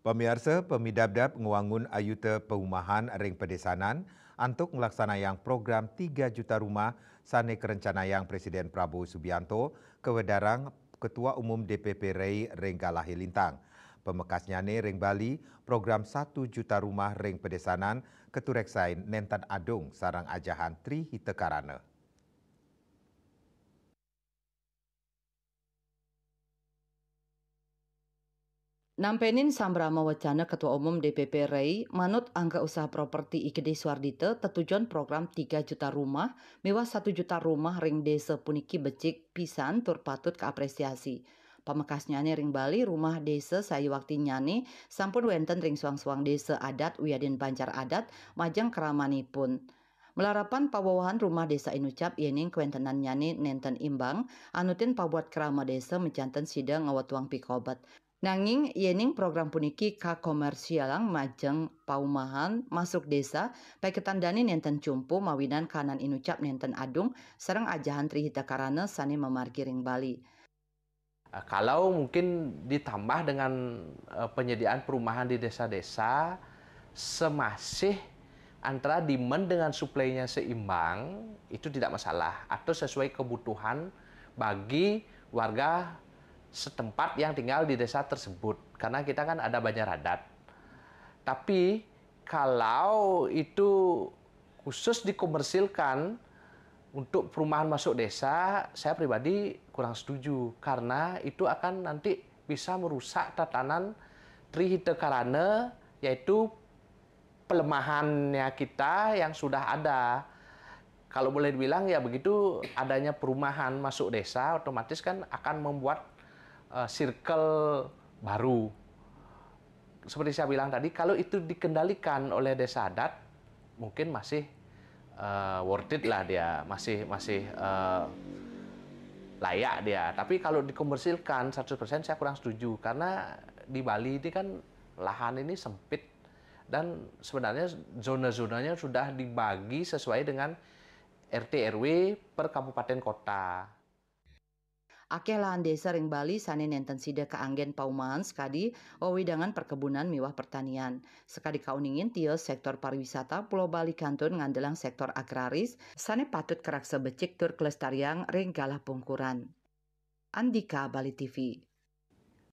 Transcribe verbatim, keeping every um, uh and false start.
Pamiarsa, pamidabdab ngwangun ayuta paumahan ring padesanan antuk nglaksanayang program tiga juta rumah sane karencanayang Presiden Prabowo Subianto kawedarang Ketua Umum D P P ri ring galahe lintang. Pamekasnyane ring Bali, program satu juta rumah ring padesanan katureksain nenten adung sareng ajahan Tri Hita Karana. Nampenin sambrama wacana Ketua Umum D P P ri, manut Angga Usaha Properti I K D Suardita, tetujon program tiga juta rumah miwah satu juta rumah ring desa puniki becik pisan tur patut kaapresiasi. Pamekasnyane ring Bali, rumah desa sayuwaktinyane sampun wenten ring suang-suang desa adat wiadin banjar adat majeng kramanipun. Malarapan pawewehan rumah desa inucap yening kawentenannyane nenten imbang, anutin pabuat krama desa majanten sida ngawetuang pikobet. Nanging yening program puniki kakomersialang majeng paumahan masuk desa, paiketan dane nenten cumpu mawinan kahanan inucap nenten adung sareng ajahan Tri Hita Karana sane mamargi ring Bali. Eh, kalau mungkin ditambah dengan, eh, penyediaan perumahan di desa-desa, semasih antara demand dengan supply-nya seimbang, itu tidak masalah, atau sesuai kebutuhan bagi warga setempat yang tinggal di desa tersebut. Karena kita kan ada banjar adat. Tapi kalau itu khusus dikomersilkan untuk perumahan masuk desa, saya pribadi kurang setuju karena itu akan nanti bisa merusak tatanan Tri Hita Karana, yaitu pelemahannya kita yang sudah ada. Kalau boleh dibilang ya begitu, adanya perumahan masuk desa otomatis kan akan membuat, eh, circle baru. Seperti saya bilang tadi, kalau itu dikendalikan oleh desa adat, mungkin masih, eh, worth it lah dia, masih masih, eh, layak dia. Tapi kalau dikomersilkan seratus persen, saya kurang setuju karena di Bali ini kan lahan ini sempit dan sebenarnya zona-zonanya sudah dibagi sesuai dengan R T R W per kabupaten kota. Akeh lahan desa ring Bali sane nenten sida kaanggen paumahan sakadi wewidangan perkebunan miwah pertanian. Sakadi kauningin, tios sektor pariwisata Pulau Bali kantun ngandelang sektor agraris sane patut karaksa becik tur kalestariang ring galah pungkuran. Andika, Bali T V.